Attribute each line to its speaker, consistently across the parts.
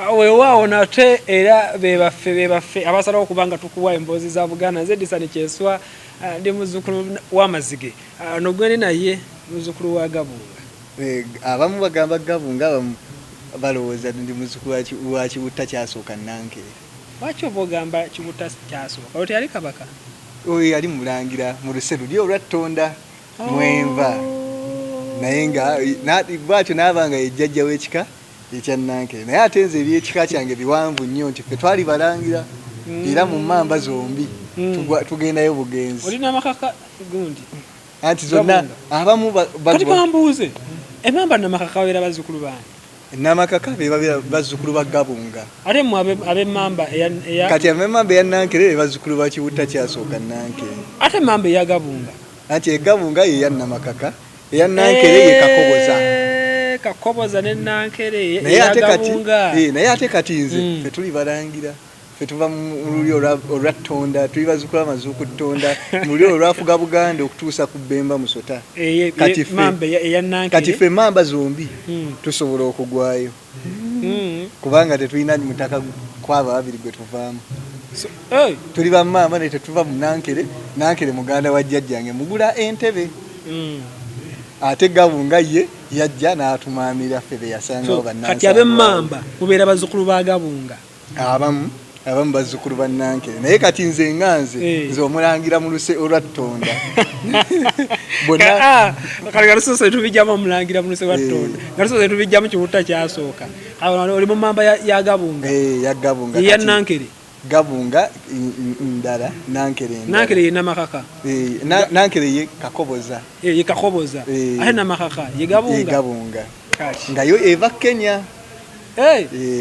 Speaker 1: Weewaawo nate era bebaffe bebaffe abasalawo okuba nga tukuwa emboozi za Buganda. Nze Disani Kyeswa, ndi muzzukulu w'Amazige. Ono gwendi naye muzzukulu wa Gabunga.
Speaker 2: Abamu bagamba Gabunga, abamu balowooza ndi muzzukulu wa Kiwutta Kyasooka Nankere.
Speaker 1: Lwaki oba ogamba Kiwutta Kyasooka? Oyo teyali kabaka?
Speaker 2: Oyo yali mulangira mu luse luli olwa Ttonda mwenva. Naye nga bw'atyo n'aba nga ye jjajja w'ekika ekya Nankere. Naye ate nze eby'ekika kyange biwanvu nnyo nti ffe twali balangira era mu mmamba zombi tugendayo bugenzi.
Speaker 1: Oli Namakaka gundi?
Speaker 2: Anti zonna abamu
Speaker 1: Kati kambuuze, emmamba Namakaka babeera bazzukulu baani?
Speaker 2: Namakaka be babeera bazzukulu ba Gabunga.
Speaker 1: Ate mmwe ab'emmamba eya
Speaker 2: Kati ab'emmamba eya Nankere be bazzukulu ba Kiwutta Kyasooka Nankere.
Speaker 1: Ate emmamba eya Gabunga?
Speaker 2: Anti e Gabunga ye ya Namakaka, eya Nankere ye Kakoboza.
Speaker 1: Kakoboza ne Nankere eya Gabunga.
Speaker 2: Naye ate kati nze ffe tuli balangira. Ffe tuva mu lulyo olwa Ttonda, tuli bazzukulu ba Mazuuku Ttonda, mu lulyo olwafuga Buganda okutuusa ku Bbemba Musota. Kati ffe emmamba zombi tusobola okugwayo kubanga tetulina mutaka kwabo ababiri gwe tuvaamu. Tuli ba mmamba naye tetuva mu Nankere. Nankere muganda wa jjajjange mugula entebe. Ate Gabunga ye yajja n'atumaamira ffe be yasangawo bannansangwa.
Speaker 1: Kati ab'emmamba mubeera bazzukulu ba Gabunga?
Speaker 2: Abamu abamu bazzukulu ba Nankere, naye kati nze nga nze nze omulangira mu luse olwa Ttonda.
Speaker 1: Bonna kale nga lusoose tubijjamu omulangira mu luse lwa Ttonda, nga lusoose tubijjamu Kiwutta Kyasooka. Oli mu mmamba ya Gabunga?
Speaker 2: Ya Gabunga.
Speaker 1: Ya Nankere.
Speaker 2: Gabunga ndala, Nankere ndala.
Speaker 1: Nankere ye Namakaka.
Speaker 2: Nankere ye Kakoboza.
Speaker 1: Ye Kakoboza. Ate Namakaka ye Gabunga.
Speaker 2: Ye Gabunga. Nga yo eva Kenya.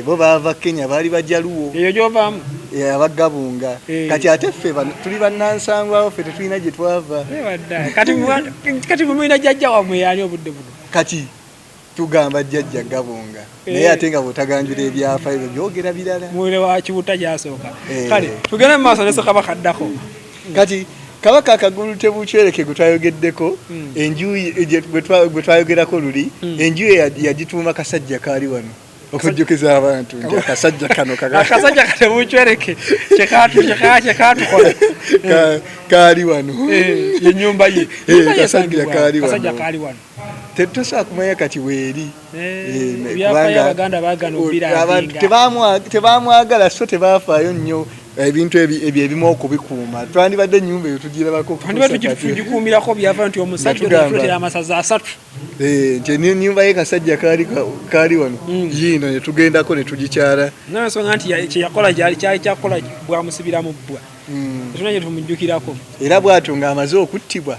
Speaker 2: Bo baava Kenya, baali Bajaluwo.
Speaker 1: Eyo gy'ovaamu?
Speaker 2: Abagabunga. Kati ate ffe tuli bannansangwawo, ffe tetulina gye twava.
Speaker 1: Kati mulina jjajja wammwe yaani obudde buno?
Speaker 2: Kati tugamba jjajja Gabunga, naye ate nga bw'otaganjula ebyafaayo ebyo byogera birala.
Speaker 1: Mwere wa Kiwutta Kyasooka. Kale tugende mu maaso ne Ssekabaka addako.
Speaker 2: Kati Kabaka Kagulu Tebukyereke gwe twayogeddeko, enju gwe twayogerako luli, enju ye yagituuma Kasajja Kaali Wano, okujjukiza abantu nti akasajja kano
Speaker 1: akasajja Katebukyereke kyekaatukola
Speaker 2: kaali wano,
Speaker 1: yenyumba ye
Speaker 2: Kasajja Kaali Wano. Tetusobola kumanya kati weeri, tebamwagala so tebafaayo nnyo ebintu ebyo ebimu okubikuuma. Twandibadde ennyumba eyo tugirabako,
Speaker 1: tugikuumirako byava nti omusajja otuletera amasaza asatu.
Speaker 2: Nti ennyumba ye Kasajja Kaali Wano yiino, ne tugendako ne tugikyala.
Speaker 1: Nsonga nti kyeyakola kyali kyakukola bwamusibira mu bbwa, tetulina kye tumujjukirako.
Speaker 2: Era bw'atyo ng'amaze okuttibwa,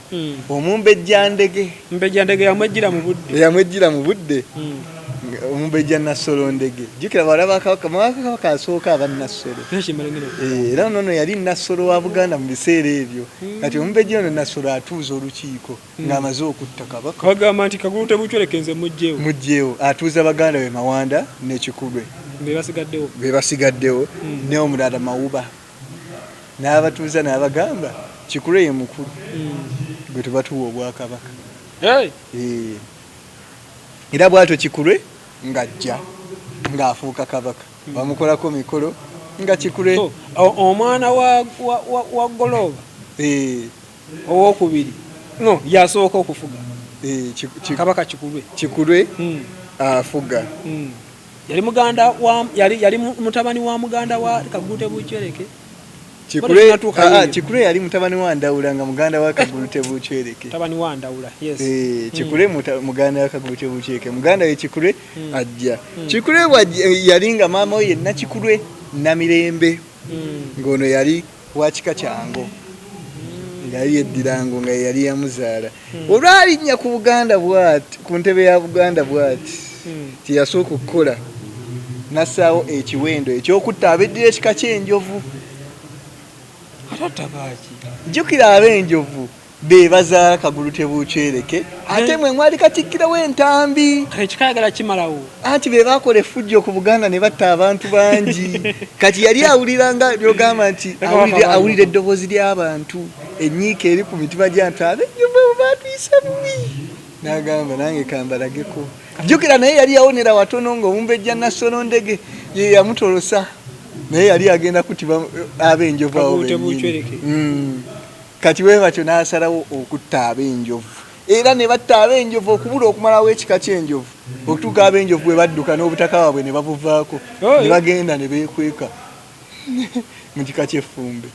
Speaker 2: Omumbejja Ndege,
Speaker 1: Mumbejja Ndege yamwejjira mu budde,
Speaker 2: yamwejjira mu budde, Omumbejja Nassolo Ndege. Jjukira bawala ba Kabaka, Kabaka asooka aba Nassolo, era nono yali Nassolo wa Buganda mu biseera ebyo. Kati Omumbejja ono Nassolo atuuza olukiiko ng'amaze okutta Kabaka.
Speaker 1: Bagamba nti Kagulu Tebukyoleke nze mujjeewo,
Speaker 2: mujjeewo. Atuuza baganda be Mawanda ne Kikulwe,
Speaker 1: be basigaddewo,
Speaker 2: be basigaddewo, ne omulala Mawuba. N'abatuuza n'abagamba Kikulwe ye mukulu gwe tuba tuwa obwakabaka. Era bw'atyo Kikulwe ng'ajja ng'afuuka kabaka, bamukolako mikolo nga Kikulwe
Speaker 1: omwana wa Golooba owokubiri no yasooka okufuga Kabaka Kikulwe.
Speaker 2: Kikulwe afuga.
Speaker 1: Yali muganda wa, yali mutabani wa muganda wa Kagulu Tebukyereke.
Speaker 2: Kikulwe yali mutabani wa Ndawula nga muganda wa Kagulu Tebukyereke.
Speaker 1: Mutabani wa Ndawula, yes.
Speaker 2: Kikulwe muganda wa Kagulu Tebukyereke. Muganda we Kikulwe ajja. Kikulwe yali nga maama we yenna Kikulwe Namirembe. Ng'ono yali wa kika kyango. Yali yeddirango nga yali yamuzaala. Olwalinnya ku Buganda bw'ati, ku ntebe ya Buganda bw'ati, kye yasooka okukola n'assaawo ekiwendo eky'okutta abeddira ekika ky'enjovu. Jjukira ab'enjovu be bazaala Kagulu Tebukyereke, ate mwe mwali katikkiro w'entambi.
Speaker 1: Ekikayagala kimalawo.
Speaker 2: Anti be baakola effujjo ku Buganda ne batta abantu bangi. Kati yali awulira nga lyogamba nti awulira eddoboozi ly'abantu, enyiika eri ku mitima gy'abantu, ab'enjovu abo baatuyisa bubi. N'agamba, nange kambalageko. Jjukira naye yali yawonera watono ng'omumbejja Nassono Ndege ye yamutolosa, naye yali agenda kutibwa ab'enjovu awo
Speaker 1: Kabuute
Speaker 2: bennyini.
Speaker 1: bucwereke.
Speaker 2: Kati bwe batyo n'asalawo okutta ab'enjovu, era ne batta ab'enjovu okubula okumalawo ekika ky'enjovu, okutuuka ab'enjovu bwe badduka n'obutaka bwabwe ne babuvaako, ne bagenda ne beekweka mu kika ky'effumbe,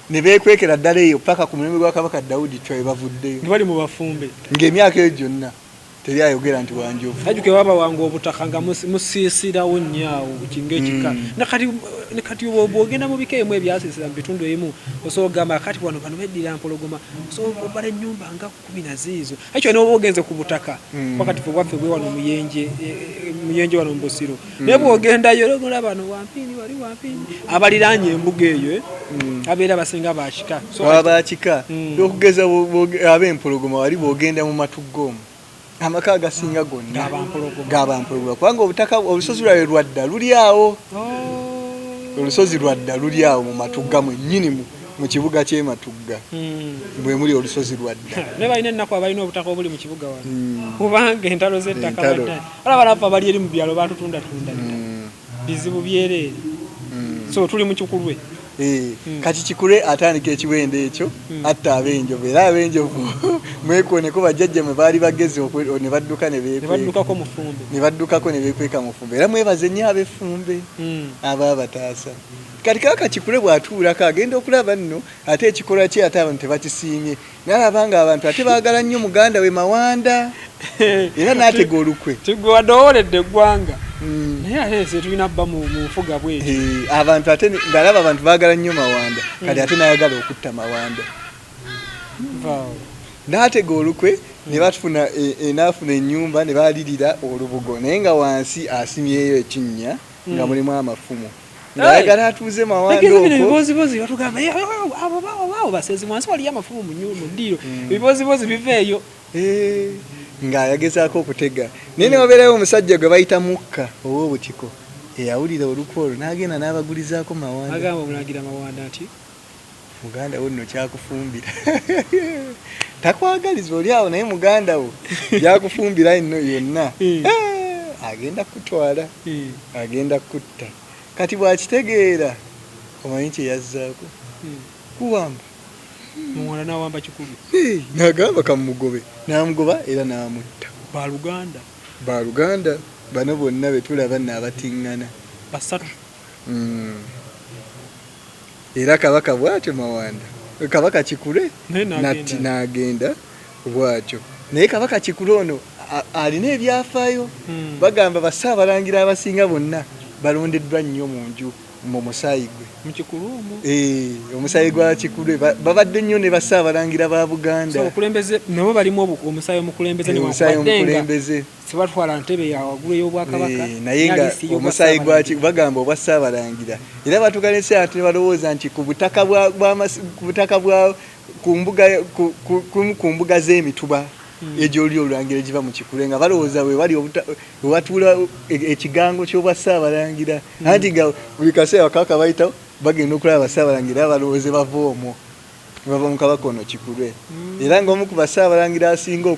Speaker 2: ne beekwekera ddala eyo paka ku mulembe gwa Kabaka Dawudi Chwa we bavuddeyo.
Speaker 1: Nga bali mu bafumbe.
Speaker 2: Ng'emyaka eyo gyonna teri ayogera nti wanjovu.
Speaker 1: Ajuke babawanga obutaka nga musiisirawo nnyo awo kinga ekika. Nakati bw'ogenda mu bika ebimu ebyasiisira mu bitundu ebimu, osobola okugamba kati wano bano beddira mpologoma, osobola obala ennyumba nga 10 na ziizo. Actually n'oba ogenze ku butaka, wakati ffe bwaffe bwe wano Muyenje wano mu Busiro, naye bw'ogendayo olaba bano Wampini, wali Wampini, abaliraanye embuga eyo abeera basinga bakika. So
Speaker 2: baba bakika. Okugeza ab'empologoma wali bw'ogenda mu Matugga omwo, amaka agasinga gonna
Speaker 1: Gabampologoma.
Speaker 2: Gabampologoma, kubanga obutaka olusozi lwabwe lwadda luli awo. Olusozi lwadda luli awo mu Matugga mwennyini, mu kibuga ky'e Matugga bwe muli olusozi lwadda.
Speaker 1: Naye balina ennaku abalina obutaka obuli mu kibuga wano, kubanga entalo z'ettaka
Speaker 2: Entalo.
Speaker 1: badda olaba naffe abali eri mu byalo batutundatunda dda. Bizibu byereere. So tuli mu Kikulwe.
Speaker 2: Kati Kikulwe atandika ekiwendo ekyo, atta ab'enjovu, era ab'enjovu mwekwoneko bajjajja mwe baali bagezi ne badduka ne
Speaker 1: ne
Speaker 2: beekweka.
Speaker 1: Baddukako mu ffumbe.
Speaker 2: Ne baddukako ne beekweka mu ffumbe, era mwebaze nnyo ab'effumbe abaabataasa. Kati Kabaka Kikulwe bw'atuulako agenda okulaba nno ate ekikolwa kye ate abantu tebakisiimye, n'alaba nga abantu ate baagala nnyo muganda we Mawanda, era n'atega olukwe.
Speaker 1: Tigwe wadde owoledde eggwanga, naye ate nse tulina bba mu nfuga bweti.
Speaker 2: Abantu ate ng'alaba abantu baagala nnyo Mawanda, kati ate n'ayagala okutta Mawanda.
Speaker 1: Vaawo.
Speaker 2: N'atega olukwe ne bafuna n'afuna ennyumba ne balirira olubugo, naye nga wansi asimyeyo ekinnya nga mulimu amafumu, ng'ayagala atuuze Mawanda
Speaker 1: Tegeeza bino
Speaker 2: okwo.
Speaker 1: Ebibozibozi batugamba, "Eh, abo abo basezi, wansi waliyo amafumu mu ddiiro." Ebibozibozi biveeyo.
Speaker 2: Ng'ayagezaako okutega, naye ne wabeerayo omusajja gwe bayita Mukka ow'Obutiko eyawulira olukwe olwo n'agenda n'abagulizaako Mawanda.
Speaker 1: Agamba omulangira Mawanda nti
Speaker 2: muganda wo nno kyakufumbira takwagaliza oli awo, naye muganda wo byakufumbira nno yonna, agenda kutwala, agenda kutta. Kati bw'akitegeera, omanyi kye yazzaako? Kuwamba.
Speaker 1: Muwanda n'awamba Kikulwe.
Speaker 2: N'agamba kamugobe, n'amugoba era n'amutta.
Speaker 1: Baluganda.
Speaker 2: Baluganda bano bonna betulaba nno abatiŋŋana.
Speaker 1: Basatu.
Speaker 2: Era kabaka bw'atyo Mawanda, Kabaka Kikulwe
Speaker 1: Naye n'agenda.
Speaker 2: Natti n'agenda bw'atyo. Naye Kabaka Kikulwe ono alina ebyafaayo. Bagamba bassaabalangira abasinga bonna balondeddwa nnyo mu nju mu musaayi gwe.
Speaker 1: Mu Kikulwe omwo.
Speaker 2: Omusaayi gwa Kikulwe babadde nnyo ne bassaabalangira ba Buganda.
Speaker 1: So obukulembeze nabo balimu omusaayi omukulembeze.
Speaker 2: Omusaayi
Speaker 1: Newankubadde nga
Speaker 2: omukulembeze.
Speaker 1: sibatwala ntebe ya waggulu ey'obwakabaka,
Speaker 2: Naye nga
Speaker 1: naye si
Speaker 2: omusaayi gwa
Speaker 1: y'obwa
Speaker 2: bagamba obwa ssaabalangira, era batuuka n'ekiseera ate ne balowooza nti ku butaka bwa, bwa ku butaka bwa, ku mbuga, ku, ku, ku, ku mbuga z'emituba egy'olulyo olulangira egiva mu Kikulwe, nga balowooza bwe bali we watuula ekigango ky'obwa ssaabalangira. Anti nga buli kaseera kabaka bayitawo bagenda okulaba bassaabalangira, balowooze bava omwo, bava mu kabaka ono Kikulwe. Era ng'omu ku bassaabalangira asinga